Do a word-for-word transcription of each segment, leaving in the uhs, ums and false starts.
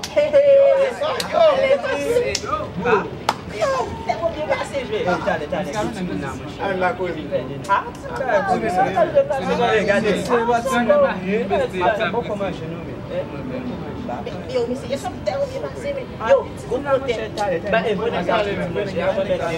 Yo, yo, yo, yo, tèlman byen pase, jwe. Talè, talè. Al la koze. Ah, ti bagay koze sa. Gade, gade. Bon, kòman je nou, men. Yo, mesye, yo sot tèlman byen pase, men. Yo, gwo kote. Ba, e, bon, nèg sa, bon, nèg sa, bon, nèg sa.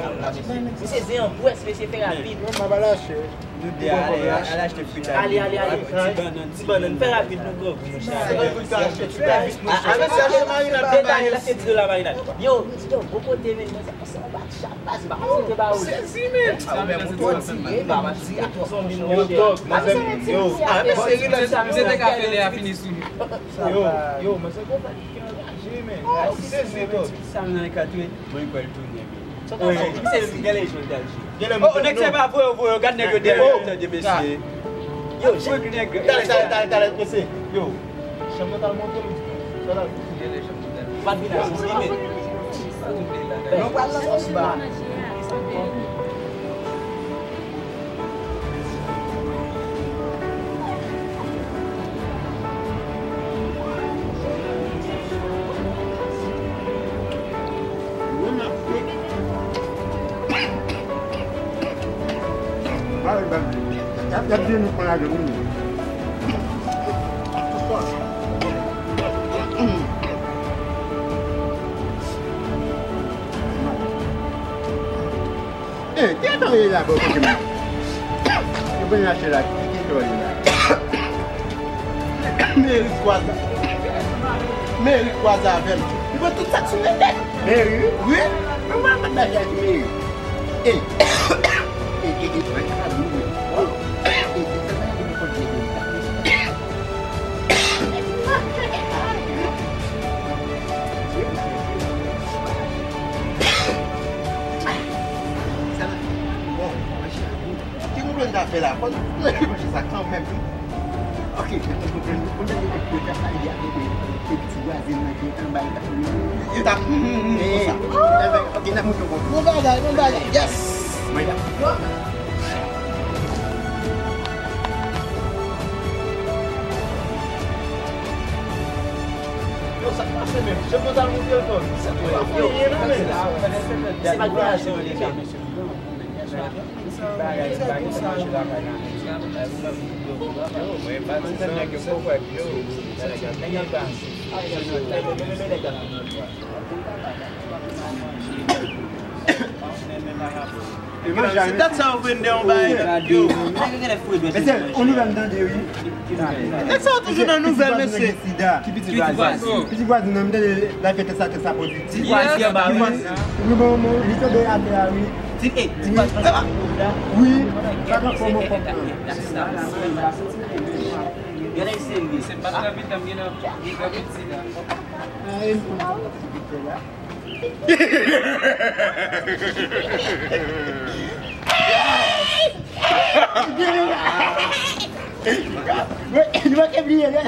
Mesye, zen an pwès, mesye, fè rapid. Mwen, m ap al achte. Nou de ale, ale achte fritay. Ale, ale, ale. Ti bannann, ti bannann. Fè rapid, nou grangou, monchè. Senkant goud ka achte fritay. A, a, a, achte marinad, detaye, l achte ti dola marinad. Yo, yo, bon kote, men, mwen, se, se yon bat chat, baz, ba, se te ba ou. Sezi, men. A, ou menm, ou kontinye, ba, ba, ti gason, monchè. Yo, dòk, manzè, yo. A, men, seri la, sa, misye te ka fè lè a fini sou nou. Yo, yo, mwen, se konprann ki anraje, men. Sezi, dòk. Sa, m nan kat, wi. Mwen kwè l tounen, men. Wi, misye gen lejon l t al jwe. Oh, nèg sa pa voye, voye, gad nèg yo dèyè, tande, mesye. Yo, fèk nèg. Talè, talè, talè, talè, mesye. Yo, chanm nan t al monte, m di, sa la. Pa vin la, se li, men. Nou pral nan sòs ba. Eh, ki eta w ye la, bò, kote m? Yo konn achte la, ki eta w ye la? Meri kwaze. Meri kwaze avè m. Li pran tout sa k sou mwen tèt. Meri? Wi. Mwen pa t bagay ak Meri. Eh. Eh, eh, eh, mwen ka di wi. Eh, eh, eh, sa va ale nan kòt nèg yo la. Sa va. Bon, mwen cheri. Ki konprann ta fè la? Fò nou fè sa kanmenm, wi. Ok, mwen konprann. Konprann yo te pale avèk mwen, te ti vwazen nan ki anba e ta. Yo t ap, mm, mm, mm, konsa. Ok, n ap montre w. Bon bagay, bon bagay. Yes! Mwen la. Yo, sa k pase menm? Jan mwen t al montre l kò. Sa tou pa fè anyen non, men. Se pa gras, non, mesye. Se dat sa yo vin de yon bagay. Mesye, yon nouvèl m tande, wi. Nèg sa yo toujou nan nouvèl, mesye. Ki pitit vwazen? Pitit vwazen nan, m tande l ap fè tès la, tès la pozitif. Wi, bon, bon, li tonbe atè a, wi. Ti, eh, ti pa, pa, pa, wi, pa gen fòm ankò. Gade serye. Se pa tan vitan m gen nan, vitan m sida. Li manke bliye, li.